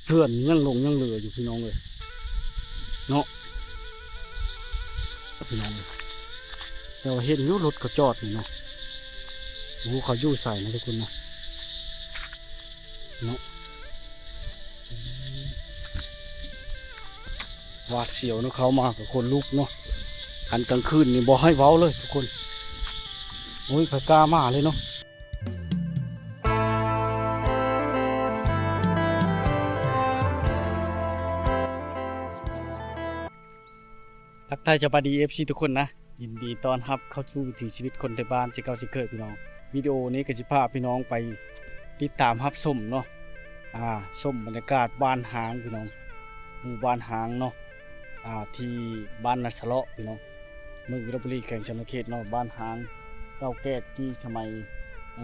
ເຮືອນຍັງຫຼົງຍັງເຫຼືອຢູ່ພີ່ນ້ອງເອີຍເນາະ ພີ່ນ້ອງເອີຍ. ແຕ່ວ່າເຫັນຢູ່ລົດເຂົາຈອດນີ້ເນາະ ບໍ່ຮູ້ເຂົາຢູ່ໃສນະທຸກຄົນນະ ເນາະ. ຫວາດສຽວເນາະ ເຂົ້າມາກໍຂົນລຸກເນາະ ຄັນກາງຄືນນີ້ບໍ່ໃຫ້ເວົ້າເລີຍທຸກຄົນ. ໂອ້ຍ ໃຜກ້າມາເລີຍເນາະ. ທັກທາຍສະບາຍດີ ເອັຟຊີ ທຸກຄົນນະ ຍິນດີຕ້ອນຮັບເຂົ້າສູ່ວິຖີຊີວິດຄົນໄທບ້ານເຊັ່ນເກົ່າເຊັ່ນເຄີຍພີ່ນ້ອງ. ວິດີໂອນີ້ກໍຊິພາພີ່ນ້ອງໄປຕິດຕາມຮັບຊົມເນາະ ອ່າ ຊົມບັນຍາກາດບ້ານຮາງພີ່ນ້ອງ ໝູ່ບ້ານຮາງເນາະ ອ່າ ທີ່ບ້ານນາສະເລາະພີ່ນ້ອງ ເມືອງວິລະບູລີ ແຂວງສະຫວັນນະເຂດເນາະ. ບ້ານຮາງເກົ່າແກ່ແຕ່ກີ້ສະໄໝ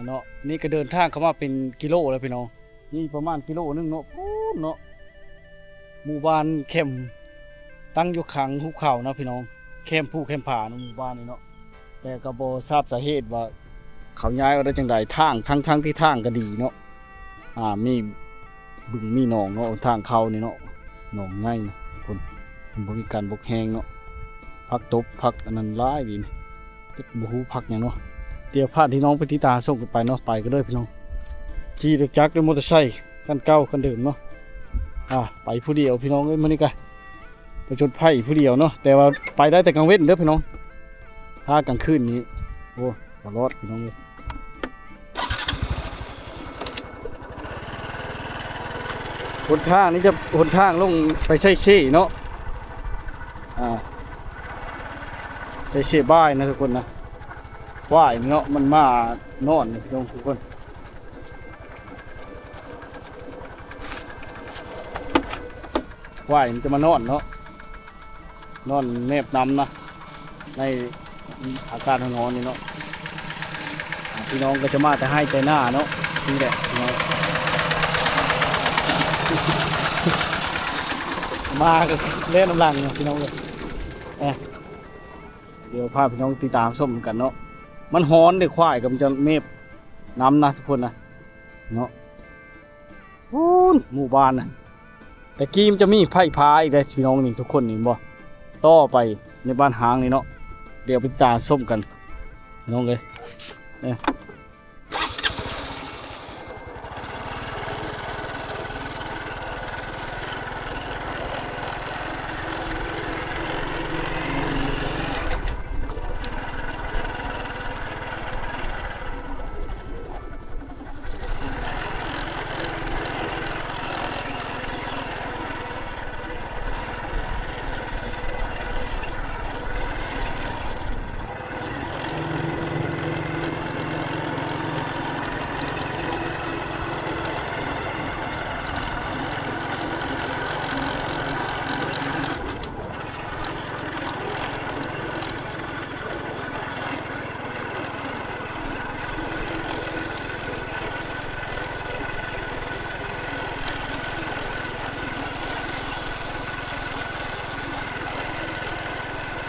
ເນາະ ນີ້ກໍເດີນທາງເຂົ້າມາເປັນກິໂລແລ້ວພີ່ນ້ອງ. ນີ້ປະມານກິໂລໜຶ່ງເນາະ ພຸ້ນເນາະ ໝູ່ບ້ານແຄມຕັ້ງຢູ່ຂ້າງຫຸບເຂົາເນາະພີ່ນ້ອງ ແຄມພູແຄມຜາເນາະ ໝູ່ບ້ານນີ້ເນາະ. ແຕ່ກໍບໍ່ຊາບສາເຫດວ່າເຂົາຍ້າຍອອກໄດ້ຈັ່ງໃດ ທາງ ທັງໆທີ່ທາງກໍດີເນາະ ອ່າ ມີບຶງມີໜອງເນາະ ທາງເຂົ້ານີ້ເນາະ ໜອງໃຫຍ່ນະທຸກຄົນ ມັນບໍ່ມີການບົກແຫ້ງເນາະ. ຜັກຕົບ ຜັກອັນນັ້ນຫຼາຍດີນະ ຈັກບໍ່ຮູ້ຜັກຫຍັງເນາະ. ດຽວພາພີ່ນ້ອງໄປຕິດຕາມຊົມກັນໄປເນາະ ໄປກັນເດີພີ່ນ້ອງ. ຂີ່ລົດຈັກ ຫຼື ມໍເຕີໄຊຄັນເກົ່າຄັນເດີມເນາະ ອ່າ ໄປຜູ້ດຽວພີ່ນ້ອງເອີຍ. ມື້ນີ້ກະປະຈົນໄພຜູ້ດຽວເນາະ ແຕ່ວ່າໄປໄດ້ແຕ່ກາງເວັນເດີພີ່ນ້ອງ ຖ້າກາງຄືນນີ້ ໂອ້ ບໍ່ລອດພີ່ນ້ອງເອີຍ. ຫົນທາງນີ້ຈະຫົນທາງລົງໄປໄຊເຊເນາະ ອ່າ ໄຊເຊບາຍນະທຸກຄົນນະ. ຄວາຍເນາະ ມັນມານອນພີ່ນ້ອງທຸກຄົນ ຄວາຍມັນຈະມານອນເນາະ ນອນແນບນ້ຳນະ ໃນອາກາດຮ້ອນໆນີ້ເນາະ. ອ່າ ພີ່ນ້ອງກໍຈະມາແຕ່ໄຮ່ແຕ່ນາເນາະ ນີ້ແຫຼະພີ່ນ້ອງ ມາກໍແລ່ນນຳຫຼັງເນາະພີ່ນ້ອງເອີຍ. ດຽວພາພີ່ນ້ອງຕິດຕາມຊົມກັນເນາະ. ມັນຮ້ອນເດ້ ຄວາຍກໍມັນຈະແນບນ້ຳນະທຸກຄົນນະເນາະ. ພຸ້ນໝູ່ບ້ານນະ ແຕ່ກີ້ມັນຈະມີໄຟຟ້າອີກເດ້ພີ່ນ້ອງນີ້ ທຸກຄົນເຫັນບໍ່ ຕໍ່ໄປໃນບ້ານຮາງນີ້ເນາະ. ດຽວໄປຕິດຕາມຊົມກັນພີ່ນ້ອງເອີຍ.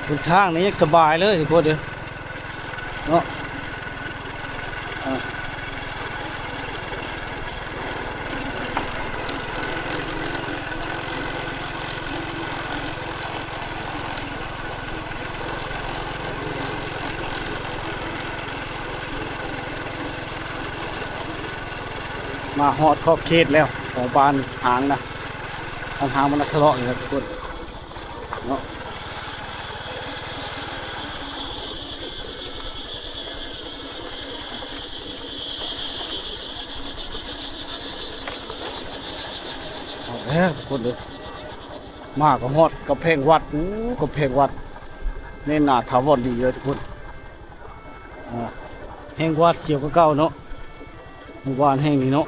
ຫົນທາງນີ້ຍັງສະບາຍເລີຍທຸກຄົນເດີເນາະ. ມາຮອດຂອບເຂດແລ້ວຂອງບ້ານຮາງນະ ບ້ານຮາງ ບ້ານນາສະເລາະນີ້ແຫຼະທຸກຄົນເນາະ. ຮອດແລ້ວທຸກຄົນເອີຍ ມາກໍຮອດກຳແພງວັດ. ໂອ້ ກຳແພງວັດ ແໜ້ນໜາຖາວອນດີເລີຍທຸກຄົນ. ອ່າ ແຮ່ງຫວາດສຽວກວ່າເກົ່າເນາະ ໝູ່ບ້ານແຫ່ງນີ້ເນາະ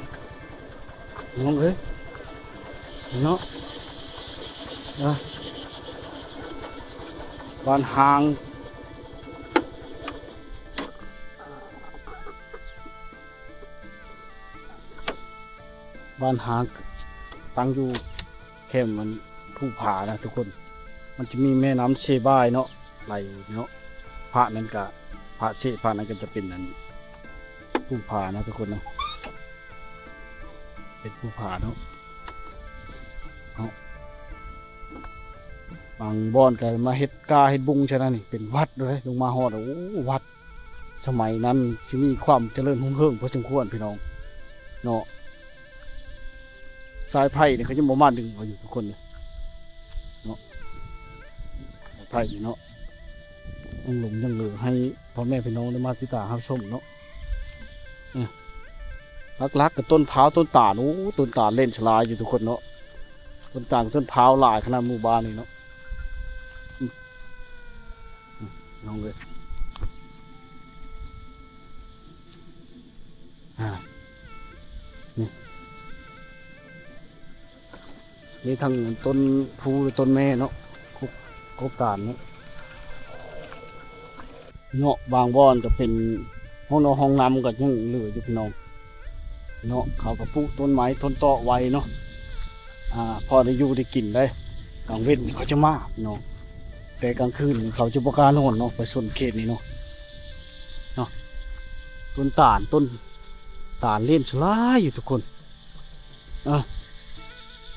ພີ່ນ້ອງເອີຍເນາະ. ອ່າ ບ້ານຮາງ ບ້ານຮາງ ຕັ້ງຢູ່ແຄມອັນພູຜານະທຸກຄົນ. ມັນຈະມີແມ່ນ້ຳເຊບາຍເນາະ ໄຫຼເນາະ. ພາກນັ້ນກະ ພາກເຊ ພາກນັ້ນກໍຈະເປັນອັນພູຜານະທຸກຄົນເນາະ ເປັນພູຜາເນາະ. ບາງບ່ອນກໍມາເຮັດກາເຮັດບຸງຊັ້ນນະ ນີ້ເປັນວັດເດ້ ລົງມາຮອດ ໂອ້ ວັດ ສະໄໝນັ້ນຊິມີຄວາມຈະເລີນຮຸ່ງເຮືອງພໍສົມຄວນພີ່ນ້ອງເນາະ. ສາຍໄຟນີ້ເຂົາຍັງບໍ່ມາດຶງເອົາຢູ່ທຸກຄົນເນາະ ສາຍໄຟນີ້ເນາະ ຍັງຫຼົງຍັງເຫຼືອໃຫ້ພໍ່ແມ່ພີ່ນ້ອງໄດ້ມາຕິດຕາມຮັບຊົມເນາະ. ເອີ ຫຼັກໆກໍຕົ້ນພ້າວຕົ້ນຕານ ໂອ້ ຕົ້ນຕານເຫຼັ້ນສະຫຼາຍຢູ່ທຸກຄົນເນາະ ຕົ້ນຕານຕົ້ນພ້າວຫຼາຍຂະໜາດໝູ່ບ້ານນີ້ເນາະ. ອືມ ອືມ ນ້ອງເອີຍ ອ່າ ນີ້ ມີທັງຕົ້ນພູແລະຕົ້ນແມເນາະ ກົກ ກົກຕານເນາະ ເນາະ. ບາງບ່ອນກໍເປັນຮ່ອງນອກຫ້ອງນ້ຳກໍຍັງເຫຼືອຢູ່ພີ່ນ້ອງເນາະ ເຂົາກໍປູກຕົ້ນໄມ້ຕົ້ນຕອກໄວ້ເນາະ ອ່າ ພໍໄດ້ຢູ່ໄດ້ກິນໄດ້ ກາງເວັນນີ້ເຂົາຈະມາພີ່ນ້ອງ ແຕ່ກາງຄືນນີ້ເຂົາຈະບໍ່ກ້ານອນເນາະ ປະຊາຊົນເຂດນີ້ເນາະ ເນາະ. ຕົ້ນຕານ ຕົ້ນຕານເຫຼັ້ນສະຫຼາຍຢູ່ທຸກຄົນ ເອີ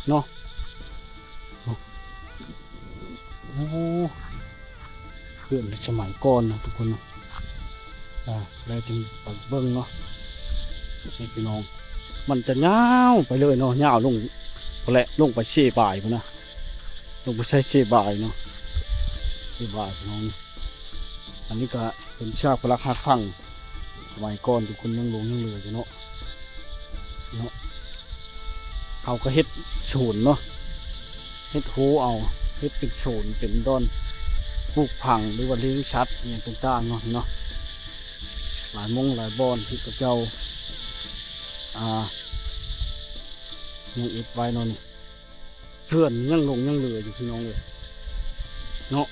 ເນາະ ໂອ້ ເຮືອນສະໄໝກ່ອນນະທຸກຄົນເນາະ ອ່າ ແລ້ວຈຶ່ງໄປເບິ່ງເນາະ ນີ້ພີ່ນ້ອງ ມັນຈະຍາວໄປເລີຍເນາະ ຍາວລົງພຸ້ນແຫຼະ ລົງໄປເຊບາຍພຸ້ນນະ ລົງໄປໃສ່ເຊບາຍເນາະ ເຊບາຍພີ່ນ້ອງ. ອັນນີ້ກໍເປັນຊາກປະຫຼັກຫັກພັງສະໄໝກ່ອນ ທຸກຄົນຍັງຫຼົງຍັງເຫຼືອຢູ່ເນາະ ເນາະ ເຂົາກໍເຮັດສວນເນາະ ເຮັດໂຮເອົາ ເຮັດເປັນສວນເປັນບ່ອນປູກຜັງ ຫຼືວ່າລ້ຽງສັດອີ່ຫຍັງຕ່າງໆເນາະ ເນາະ ຫຼາຍໝ່ອງຫຼາຍບ່ອນທີ່ເຂົາເຈົ້າ ອ່າ ຍັງເຮັດໄວ້ເນາະນີ້. ເຮືອນຍັງຫຼົງຍັງເຫຼືອຢູ່ພີ່ນ້ອງເອີຍເນາະ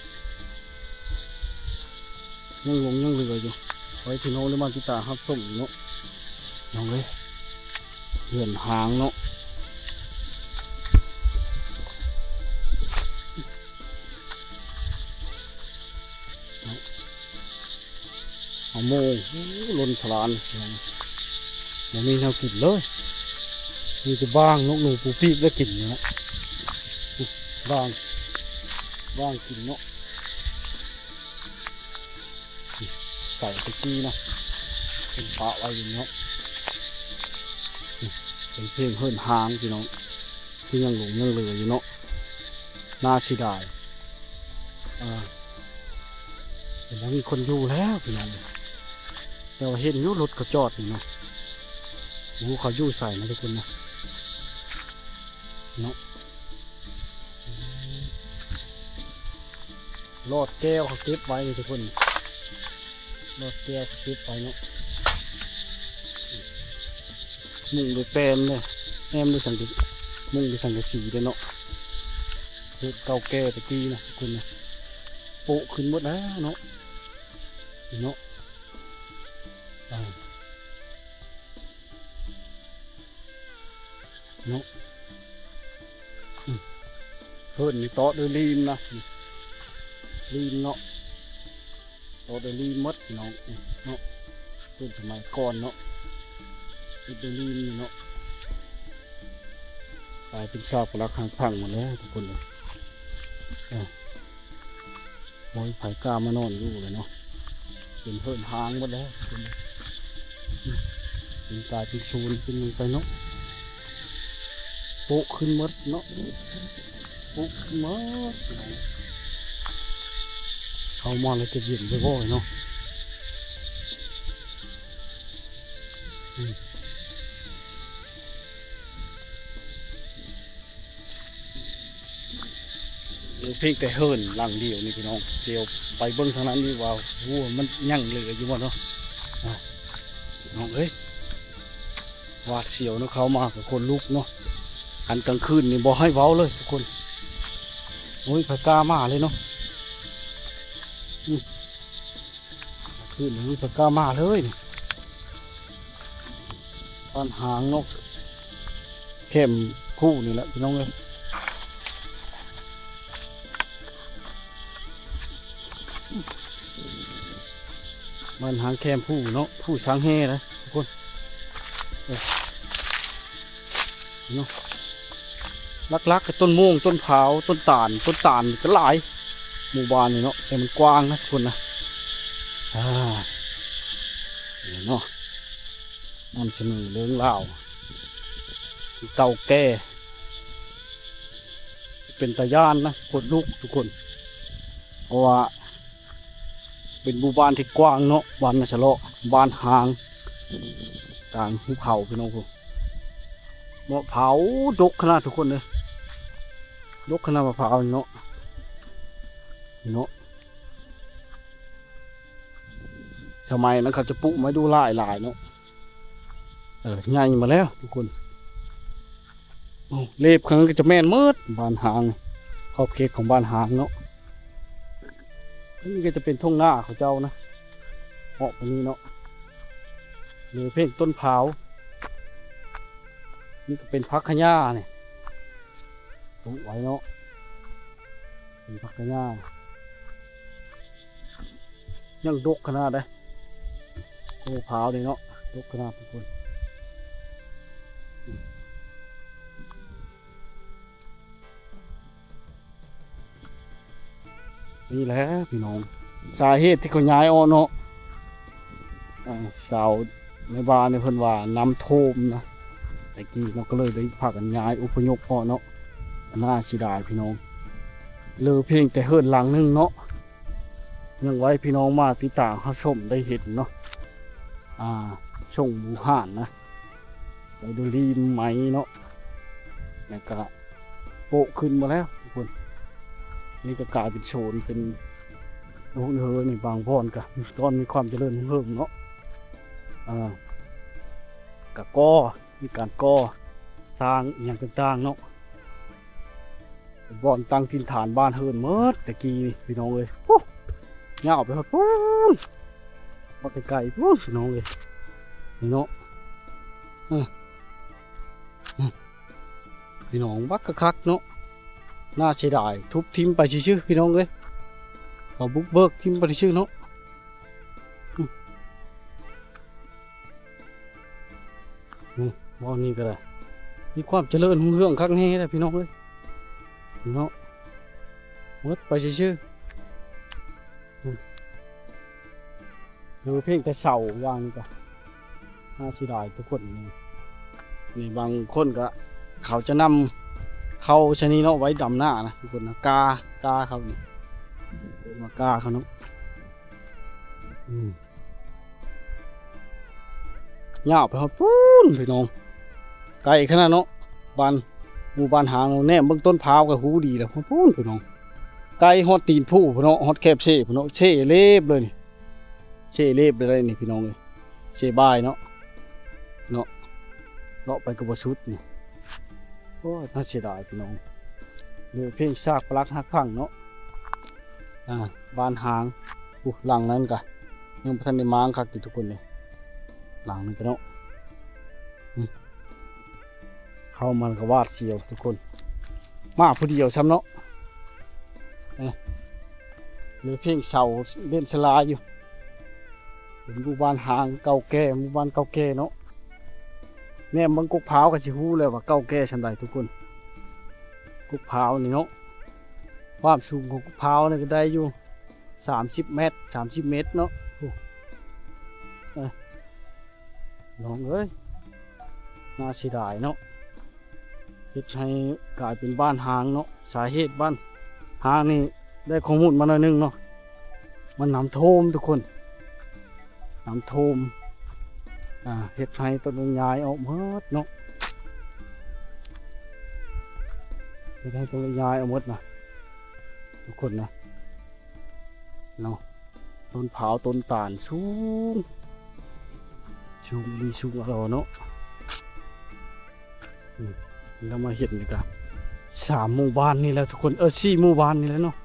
ຍັງຫຼົງຍັງເຫຼືອຢູ່ ໄວ້ພີ່ນ້ອງໄດ້ມາຕິດຕາມຮັບຊົມເນາະ ນ້ອງເອີຍ ເຮືອນຮ້າງເນາະ. ເອົາໂມງ ໂອ້ ຫຼົ່ນສະຫຼານ ບໍ່ມີແນວກິນເລີຍ ມີແຕ່ບາງ ນົກໜູປູປີກໄດ້ກິນນີ້ນະ ບາງ ບາງກິນເນາະ ໃສ່ຕະກີ້ນະ ເປັນປະໄວ້ຢູ່ເນາະ ເປັນເພງເຮືອນຮ້າງພີ່ນ້ອງ ທີ່ຍັງຫຼົງຍັງເຫຼືອຢູ່ເນາະ ໜ້າເສຍດາຍ ອ່າ ບໍ່ມີຄົນຢູ່ແລ້ວພີ່ນ້ອງ ແຕ່ວ່າເຫັນຢູ່ລົດເຂົາຈອດນີ້ເນາະ ບໍ່ຮູ້ເຂົາຢູ່ໃສນະທຸກຄົນນະ ເນາະ ຫຼອດແກ້ວເຂົາເກັບໄວ້ນີ້ທຸກຄົນ ຫຼອດແກ້ວເຂົາເກັບໄວ້ເນາະ ມຸງດ້ວຍແປ້ນເດ້ ແອ້ມດ້ວຍສັງກະ ມຸງດ້ວຍສັງກະສີເດ້ເນາະ ເຮືອນເກົ່າແກ່ແຕ່ກີ້ນະທຸກຄົນນະ ໂປະຂຶ້ນໝົດແລ້ວເນາະ ເນາະ ອ່າ ເນາະ ອືມ ເຮືອນນີ້ເຕາະດ້ວຍລີນນະ ລີນເນາະ ເຕາະດ້ວຍລີນໝົດພີ່ນ້ອງ ອືມ ເນາະ ເຮືອນສະໄໝກ່ອນເນາະ ເຮັດດ້ວຍລີນນີ້ເນາະ ກາຍເປັນຊາກປະຫຼັກຫັກພັງໝົດແລ້ວທຸກຄົນເອີຍ ເອີ. ບໍ່ມີໃຜກ້າມານອນຢູ່ເລີຍເນາະ ເປັນເຮືອນຮ້າງໝົດແລ້ວ ເປັນກາຍເປັນສວນເປັນຫຍັງໄປເນາະ ໂປະຂຶ້ນໝົດເນາະ ໂປະຂຶ້ນໝົດ ເຂົ້າມາແລ້ວຈະເຢັນບໍ່ເນາະ ອືມ. ເອີ ເພງແຕ່ເຮືອນຫຼັງດຽວນີ້ພີ່ນ້ອງ ດຽວໄປເບິ່ງທາງນັ້ນນີ້ວ່າ ໂອ້ ມັນຍັງເຫຼືອຢູ່ບໍ່ເນາະ ອ່າ ນ້ອງເອີຍ ຫວາດສຽວເນາະ ເຂົ້າມາກໍຂົນລຸກເນາະ ຄັນກາງຄືນນີ້ບໍ່ໃຫ້ເວົ້າເລີຍທຸກຄົນ ໂອ້ຍ ໃຜກ້າມາເລີຍເນາະ ອືມ. ຄືນນີ້ປາກາມາເລີຍ ບ້ານຫາງເນາະ ແຄມພູນີ້ແຫຼະພີ່ນ້ອງເອີຍ ບ້ານຫາງແຄມພູເນາະ ພູຊ້າງແຮ່ນະທຸກຄົນ ເອີ ເນາະ. ຫຼັກໆກໍຕົ້ນມ່ວງ ຕົ້ນພ້າວ ຕົ້ນຕານ ຕົ້ນຕານກໍຫຼາຍ ໝູ່ບ້ານນີ້ເນາະ ແຕ່ມັນກວ້າງນະທຸກຄົນນະ. ອ່າ ນີ້ເນາະ ນຳສະເໜີເລື່ອງລາວທີ່ເກົ່າແກ່ ເປັນຕາຢ້ານນະ ຂົນລຸກທຸກຄົນ ເພາະວ່າ ເປັນໝູ່ບ້ານທີ່ກວ້າງເນາະ ບ້ານນາສະເລາະ ບ້ານຮ້າງ ກາງພູເຂົາພີ່ນ້ອງ. ເນາະ ຜາວດົກຂະໜາດທຸກຄົນເດີ ດົກຂະໜາດ ໝາກພ້າວເນາະ ເນາະ. ສະໄໝນັ້ນເຂົາຈະປູກໄວ້ດູຫຼາຍໆເນາະ. ເອີ ໃຫຍ່ມາແລ້ວທຸກຄົນ. ໂອ້ ເລບຂ້າງນັ້ນກໍຈະແມ່ນໝົດ ບ້ານຮ້າງ ຂອບເຂດຂອງບ້ານຮ້າງເນາະ. ນີ້ກໍຈະເປັນທົ່ງນາເຂົາເຈົ້ານະ ເອາະໄປນີ້ເນາະ ເຫຼືອພຽງຕົ້ນພ້າວ. ນີ້ກໍເປັນຜັກຂະຫຍ້ານີ້ ປູກໄວ້ເນາະ ເປັນຜັກຂະຫຍ້າ ຍັງດົກຂະໜາດເດ້. ໂອ້ ພ້າວນີ້ເນາະ ດົກຂະໜາດທຸກຄົນ. ນີ້ແຫຼະພີ່ນ້ອງ ສາເຫດທີ່ເຂົາຍ້າຍອອກເນາະ. ອ່າ ຊາວໃນບ້ານນີ້ເພິ່ນວ່ານ້ຳຖ້ວມນະ ແຕ່ກີ້ເນາະ ກໍເລີຍໄດ້ພາກັນຍ້າຍອົບພະຍົບອອກເນາະ. ໜ້າເສຍດາຍພີ່ນ້ອງ ເຫຼືອພຽງແຕ່ເຮືອນຫຼັງໜຶ່ງເນາະ. ຍັງໄວ້ພີ່ນ້ອງມາຕິດຕາມຮັບຊົມໄດ້ເຫັນເນາະ ອ່າ ຊົງບູຮານນະ ໃສ່ໂດລີມໃໝ່ເນາະ ແລ້ວກະໂປະຂຶ້ນມາແລ້ວທຸກຄົນ. ນີ້ກໍກາຍເປັນໂຊນ ເປັນໂຮງເຮີນີ້ ບາງບ່ອນກໍມີ ຕອນມີຄວາມຈະເລີນຮຸ່ງເຮືອງເນາະ. ອ່າ ກະກໍ່ ມີການກໍ່ສ້າງອີ່ຫຍັງຕ່າງໆເນາະ. ບ່ອນຕັ້ງຖິ່ນຖານບ້ານເຮືອນໝົດແຕ່ກີ້ນີ້ພີ່ນ້ອງເອີຍ. ໂອ້ ຍາວໄປຮອດພຸ້ນ ຮອດໄກໆພຸ້ນພີ່ນ້ອງເອີຍ ນີ້ເນາະ. ເອີ ເອີ ພີ່ນ້ອງ ບັກຄັກໆເນາະ. ໜ້າເສຍດາຍ ທຸບຖິ້ມໄປຊື່ໆ ພີ່ນ້ອງເອີຍ ເຂົາບຸກເບີກຖິ້ມໄປຊື່ໆເນາະ. ອືມ ນີ້ ບ່ອນນີ້ກໍໄດ້ ມີຄວາມຈະເລີນຮຸ່ງເຮືອງຄັກແນ່ແຫຼະພີ່ນ້ອງເອີຍ ເນາະ. ໝົດໄປຊື່ໆ ອືມ ເຫຼືອພຽງແຕ່ເສົາວ່າງນີ້ກໍໜ້າເສຍດາຍທຸກຄົນ. ນີ້ ນີ້ບາງຄົນກໍເຂົາຈະນຳເຂົ້າຊະນີ້ເນາະ ໄວ້ດຳໜ້ານະທຸກຄົນນະ ກາ ກາເຂົານີ້ ເອີ້ນວ່າກາເຂົາເນາະ. ອືມ ຍາວໄປຮອດພຸ້ນພີ່ນ້ອງ ໄກຂະໜາດເນາະ. ບ້ານ ໝູ່ບ້ານຮ້າງ ແນມເບິ່ງຕົ້ນພ້າວກໍຮູ້ດີແລ້ວ ຮອດພຸ້ນພີ່ນ້ອງ ໄກຮອດຕີນພູພຸ້ນເນາະ ຮອດແຄມເຊພຸ້ນເນາະ. ເຊເລບເລີຍນີ້ ເຊເລບເລີຍນີ້ພີ່ນ້ອງເອີຍ ເຊບາຍເນາະ ເນາະ ເລາະໄປກໍບໍ່ສຸດນີ້. ໂອ້ຍ ໜ້າເສຍດາຍພີ່ນ້ອງ ເຫຼືອພຽງຊາກປະຫຼັກຫັກພັງເນາະ. ອ່າ ບ້ານຮ້າງ ໂອ້ ຫຼັງນັ້ນກະຍັງບໍ່ທັນໄດ້ມ້າງຄັກຢູ່ທຸກຄົນເດ້ ຫຼັງນັ້ນກະເນາະ. ອືມ ເຂົ້າມາກະຫວາດສຽວທຸກຄົນ ມາຜູ້ດຽວຊ້ຳເນາະ. ເອີ ເຫຼືອພຽງເສົາເຫຼັ້ນສະລາຢູ່ ເປັນໝູ່ບ້ານຮ້າງເກົ່າແກ່ ໝູ່ບ້ານເກົ່າແກ່ເນາະ. ແນມເບິ່ງກົກພ້າວກໍຊິຮູ້ແລ້ວວ່າເກົ່າແກ່ສ່ຳໃດທຸກຄົນ. ກົກພ້າວນີ້ເນາະ ຄວາມສູງຂອງກົກພ້າວນີ້ກໍໄດ້ຢູ່ສາມສິບແມັດ ສາມສິບແມັດເນາະ. ໂອ້ ເອີ ນ້ອງເອີຍ ໜ້າເສຍດາຍເນາະ ເຮັດໃຫ້ກາຍເປັນບ້ານຮ້າງເນາະ. ສາເຫດບ້ານຮ້າງນີ້ໄດ້ຂໍ້ມູນມາໜ້ອຍໜຶ່ງເນາະ ມັນນ້ຳຖ້ວມທຸກຄົນ ນ້ຳຖ້ວມ ອ່າ ເຮັດໃຫ້ຕ້ອງໄດ້ຍ້າຍອອກໝົດເນາະ ເຮັດໃຫ້ຕ້ອງໄດ້ຍ້າຍອອກໝົດນະທຸກຄົນນະເນາະ. ຕົ້ນພ້າວຕົ້ນຕານສູງ ສູງອີ່ຫຼີ ສູງອະລໍເນາະ. ອືມ ແລ້ວມາເຫັນນີ້ກະສາມໝູ່ບ້ານນີ້ແລ້ວທຸກຄົນ ເອີ ສີ່ໝູ່ບ້ານນີ້ແລ້ວເນາະ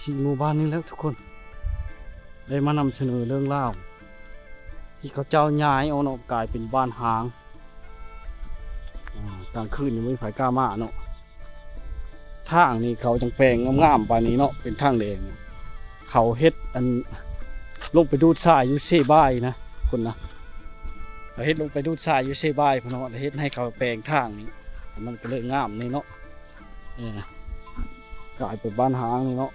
ສີ່ໝູ່ບ້ານນີ້ແລ້ວທຸກຄົນ ໄດ້ມານຳສະເໜີເລື່ອງລາວທີ່ເຂົາເຈົ້າຍ້າຍອອກເນາະ ກາຍເປັນບ້ານຮ້າງ. ອ່າ ກາງຄືນນີ້ບໍ່ມີໃຜກ້າມາເນາະ. ທາງນີ້ເຂົາຈັ່ງແປງງາມໆປານນີ້ເນາະ ເປັນທາງແດງ ເຂົາເຮັດອັນ ລົງໄປດູດຊາຍຢູ່ເຊບາຍນະ ພຸ້ນນະ ເຂົາເຮັດລົງໄປດູດຊາຍຢູ່ເຊບາຍພຸ້ນເນາະ ແລ້ວເຮັດໃຫ້ເຂົາແປງທາງນີ້ ມັນກໍເລີຍງາມນີ້ເນາະ. ເອີ ກາຍເປັນບ້ານຮ້າງນີ້ເນາະ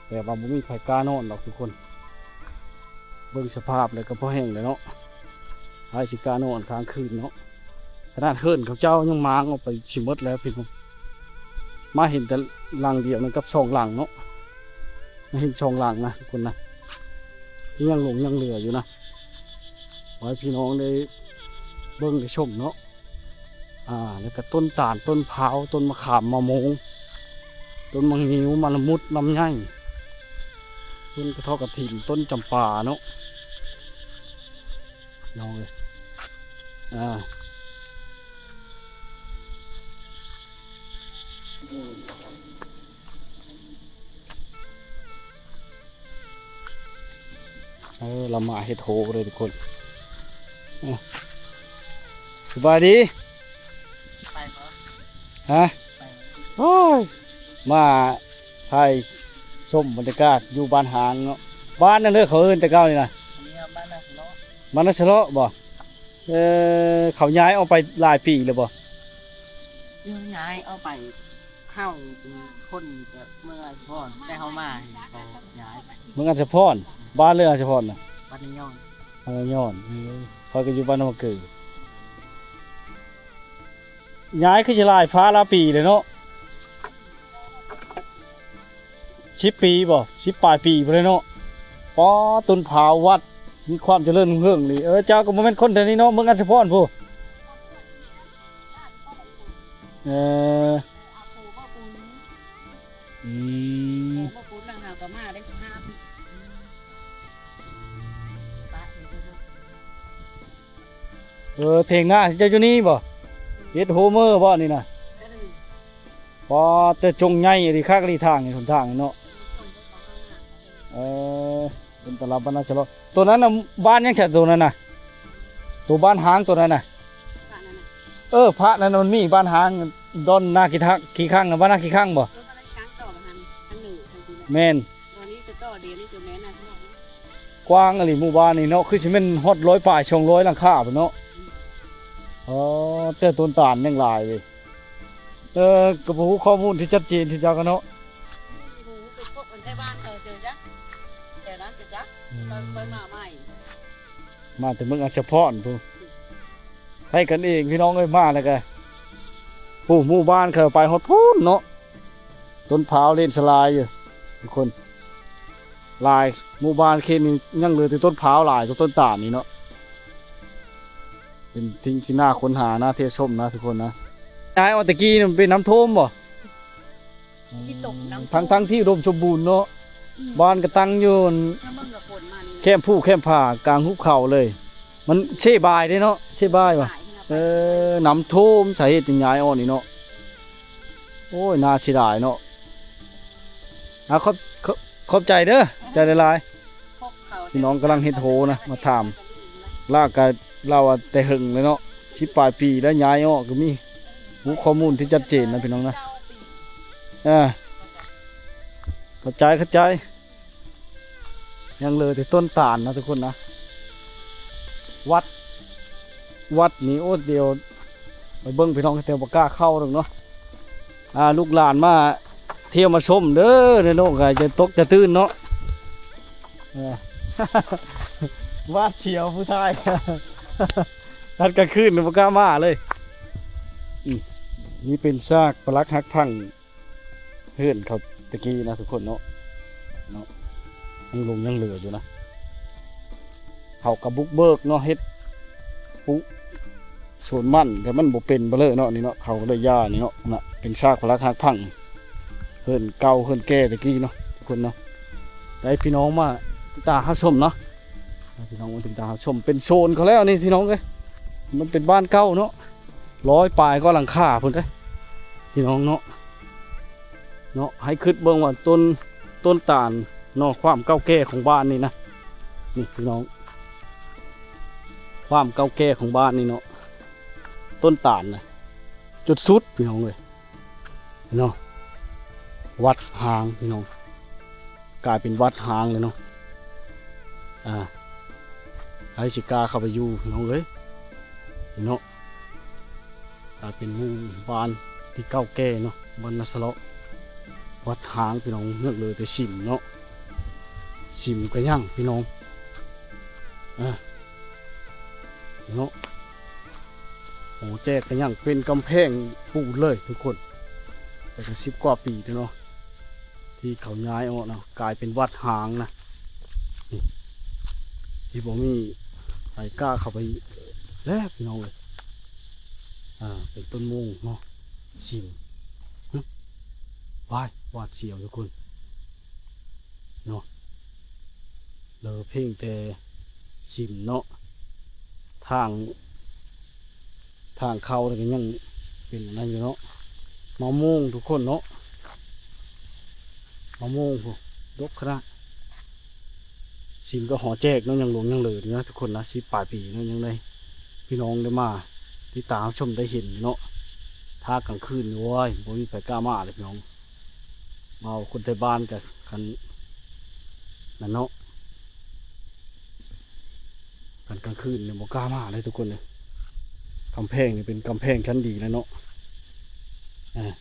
ແຕ່ວ່າບໍ່ມີໃຜກ້ານອນດອກທຸກຄົນ. ເບິ່ງສະພາບແລ້ວກໍພໍແຫ້ງແລ້ວເນາະ ໃຜຊິກ້ານອນກາງຄືນເນາະ. ຂະໜາດເຮືອນເຂົາເຈົ້າຍັງມ້າງອອກໄປຊິໝົດແລ້ວພີ່ນ້ອງ. ມາເຫັນແຕ່ຫຼັງດຽວນັ້ນກັບສອງຫຼັງເນາະ ມາເຫັນສອງຫຼັງນະທຸກຄົນນະ ທີ່ຍັງຫຼົງຍັງເຫຼືອຢູ່ນະ ຂໍໃຫ້ພີ່ນ້ອງໄດ້ເບິ່ງໄດ້ຊົມເນາະ. ອ່າ ແລ້ວກໍຕົ້ນຕານ ຕົ້ນພ້າວ ຕົ້ນມະຂາມ ມະມ່ວງ ຕົ້ນໝາກງິ້ວ ມະລະມຸດ ລຳໄຍ ຕົ້ນກະເທາະກະຖິນ ຕົ້ນຈຳປາເນາະ ນ້ອງເອີຍ. ອ່າ ເອີ ລະມາເຮັດໂຮເລີຍທຸກຄົນ. ເອີ ສະບາຍດີ. ໄປບໍ່? ຮະ? ໄປບໍ່? ໂອ້ຍ ມາຖ່າຍຊົມບັນຍາກາດຢູ່ບ້ານຮ້າງເນາະ. ບ້ານນັ້ນເດີ ເຂົາເອີ້ນແຕ່ເກົ່ານີ້ນະ ອັນນີ້ບ້ານນາສະເລາະ. ບ້ານນາສະເລາະບໍ່? ເອີ ເຂົາຍ້າຍອອກໄປຫຼາຍປີແລ້ວບໍ່? ຍ້າຍອອກໄປ ເຮົາຄົນກໍເມືອງອັດສະພອນ ແຕ່ເຮົາມາເຂົາຍ້າຍໄປ. ເມືອງອັດສະພອນ ບ້ານເລີຍອັດສະພອນນະ? ບ້ານນາຍອນ. ບ້ານນາຍອນ. ເອີ ຂ້ອຍກໍຢູ່ບ້ານນາມະເກີ. ຍ້າຍຄືຊິຫຼາຍຟ້າຫຼາຍປີເລີຍເນາະ. ສິບປີບໍ່? ສິບປາຍປີພຸ້ນແຫຼະເນາະ. ປ້າ ຕົ້ນພ້າວວັດມີຄວາມຈະເລີນຮຸ່ງເຮືອງອີ່ຫຼີ. ເອີ ເຈົ້າກໍບໍ່ແມ່ນຄົນແຖວນີ້ເນາະ ເມືອງອັດສະພອນພຸ້ນ. ເອີ ອືມ ເອີ ຖຽງນາເຈົ້າຢູ່ນີ້ບໍ່? ເຮັດໂຮເມີບໍ່ນີ້ນະ? ເອີ ປ້າ ແຕ່ຈົ່ງໃຫຍ່ອີ່ຫຼີ ຄັກອີ່ຫຼີ ທາງນີ້ ຫົນທາງນີ້ເນາະ. ເອີ ເປັນຕະຫຼາດບ້ານນາສະເລາະ. ໂຕນັ້ນນະ ບ້ານຫຍັງຊະໂຕນັ້ນນະ? ໂຕບ້ານຮ້າງໂຕນັ້ນນະ? ພະນັ້ນນະ. ເອີ ພະນັ້ນນະ ມັນມີບ້ານຮ້າງ ດອນນາຂີ້ທັກ ຂີ້ຄັງນະ ບ້ານນາຂີ້ຄັງບໍ່? ເອີ ບ້ານນາຂີ້ຄັງຕໍ່ໄປທາງ ທາງເໜືອ ທາງພຸ້ນນະ. ແມ່ນ. ຕອນນີ້ຈະຕໍ່ດຽວນີ້ຈະແມ່ນນະ ກວ້າງອີ່ຫຼີໝູ່ບ້ານນີ້ເນາະ ຄືຊິແມ່ນຮອດຮ້ອຍປາຍ ສອງຮ້ອຍຫຼັງຄາພຸ້ນເນາະ. ອໍ ແຕ່ຕົ້ນຕານຍັງຫຼາຍເວີຍ. ເອີ ກໍບໍ່ຮູ້ຂໍ້ມູນທີ່ຊັດເຈນຄືກັນເນາະ. ອືມ ຮູ້ໄປພົບອັນໄທບ້ານເຂົາເຈີຈັກ ແຕ່ນັ້ນຈະຈັກ. ອືມ ຄ່ອຍ ຄ່ອຍມາໃໝ່. ມາແຕ່ເມືອງອັດສະພອນພຸ້ນ ໃຫ້ກັນເອງພີ່ນ້ອງເອີຍ. ມາແລ້ວກະ ຜູ້ໝູ່ບ້ານເຂົາໄປຮອດພຸ້ນເນາະ. ຕົ້ນພ້າວເລນສະລາຍຢູ່ທຸກຄົນ ຫຼາຍ. ໝູ່ບ້ານເຂດນີ້ຍັງເຫຼືອແຕ່ຕົ້ນພ້າວຫຼາຍກວ່າຕົ້ນຕານນີ້ເນາະ. ເປັນສິ່ງທີ່ໜ້າຄົ້ນຫາ ໜ້າທ່ຽວຊົມນະທຸກຄົນນະ. ຍາຍ ອອກແຕ່ກີ້ນີ້ມັນເປັນນ້ຳຖ້ວມບໍ່? ທີ່ຕົກນ້ຳ ທັງໆທີ່ອຸດົມສົມບູນເນາະ. ອືມ ບ້ານກໍຕັ້ງຢູ່ ຖ້າເບິ່ງກັບຝົນມານີ້ນະ ແຄມພູແຄມຜາກາງຫຸບເຂົາເລີຍ. ມັນເຊບາຍເດ້ເນາະ ເຊບາຍບໍ່? ເອີ ນ້ຳຖ້ວມ ສາເຫດຈຶ່ງຍ້າຍອອກນີ້ເນາະ. ໂອ້ຍ ໜ້າເສຍດາຍເນາະ. ອ່າ ຂອບ ຂອບ ຂອບໃຈເດີ ໃຈຫຼາຍໆ. ພີ່ນ້ອງກຳລັງເຮັດໂຮນະ ມາຖາມ. ລາວກະ ລາວວ່າແຕ່ເຫິງແລ້ວເນາະ ສິບປາຍປີແລ້ວ ຍ້າຍອອກກໍມີ. ຮູ້ຂໍ້ມູນທີ່ຊັດເຈນນະພີ່ນ້ອງນະ. ເອີ ເຂົ້າໃຈ ເຂົ້າໃຈ. ຍັງເຫຼືອແຕ່ຕົ້ນຕານນະທຸກຄົນນະ. ວັດ ວັດນີ້ ໂອ້ ດຽວໄປເບິ່ງພີ່ນ້ອງ ແຕ່ບໍ່ກ້າເຂົ້າດອກເນາະ. ອ່າ ລູກຫຼານມາທ່ຽວມາຊົມເດີ ໃນໂລກກະຈະຕົກຈະຕື່ນເນາະ. ເອີ ຫວາດສຽວຜູ້ຊາຍ ຕອນກາງຄືນບໍ່ກ້າມາເລີຍ. ອືມ ນີ້ເປັນຊາກປະຫຼັກຫັກພັງ ເຮືອນເຂົາແຕ່ກີ້ນະທຸກຄົນເນາະ ເນາະ ຍັງຫຼົງຍັງເຫຼືອຢູ່ນະ. ເຂົາກໍບຸກເບີກເນາະ ເຮັດປຸກສວນມັນ ແຕ່ມັນບໍ່ເປັນໄປເລີຍເນາະ ນີ້ເນາະ. ເຂົາກໍເລີຍຢ່ານີ້ເນາະ ນະ ເປັນຊາກປະຫຼັກຫັກພັງ ເຮືອນເກົ່າເຮືອນແກ່ແຕ່ກີ້ເນາະ ທຸກຄົນເນາະ. ໄດ້ພີ່ນ້ອງມາຕິດຕາມຮັບຊົມເນາະ ພີ່ນ້ອງມາຕິດຕາມຮັບຊົມ. ເປັນໂຊນເຂົາແລ້ວນີ້ພີ່ນ້ອງເອີຍ ມັນເປັນບ້ານເກົ່າເນາະ. ຮ້ອຍປາຍກວ່າຫຼັງຄາພຸ້ນເດ້ ພີ່ນ້ອງເນາະ ເນາະ. ໃຫ້ຄິດເບິ່ງວ່າຕົ້ນ ຕົ້ນຕານເນາະ ຄວາມເກົ່າແກ່ຂອງບ້ານນີ້ນະ ນີ້ພີ່ນ້ອງ ຄວາມເກົ່າແກ່ຂອງບ້ານນີ້ເນາະ. ຕົ້ນຕານນະ ຈຸດສຸດພີ່ນ້ອງເອີຍ ເນາະ. ວັດຮ້າງພີ່ນ້ອງ ກາຍເປັນວັດຮ້າງເລີຍເນາະ. ອ່າ ໃຜຊິກ້າເຂົ້າໄປຢູ່ພີ່ນ້ອງເອີຍ ເນາະ. ກາຍເປັນໝູ່ບ້ານທີ່ເກົ່າແກ່ເນາະ ບ້ານນາສະເລາະ ວັດຮ້າງພີ່ນ້ອງ ຍັງເຫຼືອແຕ່ສິມເນາະ ສິມກໍຍັງພີ່ນ້ອງ ເອີ ເນາະ ຫໍແຈກກໍຍັງເປັນກຳແພງປູນເລີຍທຸກຄົນ ແຕ່ກໍສິບກວ່າປີແລ້ວເນາະ ທີ່ເຂົາຍ້າຍອອກນະ ກາຍເປັນວັດຮ້າງນະ ນີ້ ທີ່ບໍ່ມີໃຜກ້າເຂົ້າໄປແລ້ວພີ່ນ້ອງເອີຍ ອ່າ ເປັນຕົ້ນໂມງເນາະ ສິມ ຫຶ ວ້າຍ ຫວາດສຽວທຸກຄົນເນາະ ເຫຼືອພຽງແຕ່ສິມເນາະ ທາງ ທາງເຂົ້ານີ້ກໍຍັງເປັນອັນນັ້ນຢູ່ເນາະ ມະມ່ວງທຸກຄົນເນາະ ມະມ່ວງພຸ້ນ ດົກຂະໜາດ ສິມກໍຫໍແຈກເນາະ ຍັງຫຼົງຍັງເຫຼືອຢູ່ນະທຸກຄົນນະ ສິບປາຍປີເນາະ ຍັງໄດ້ ພີ່ນ້ອງໄດ້ມາຕິດຕາມຮັບຊົມໄດ້ເຫັນຢູ່ເນາະ ຖ້າກາງຄືນນີ້ ໂອ້ຍ ບໍ່ມີໃຜກ້າມາເລີຍພີ່ນ້ອງ ເວົ້າຄົນໄທບ້ານກໍຄັນນັ້ນເນາະ ຄັນກາງຄືນນີ້ບໍ່ກ້າມາເລີຍທຸກຄົນເອີຍ ກຳແພງນີ້ເປັນກຳແພງຊັ້ນດີແລ້ວເນາະ ອ່າ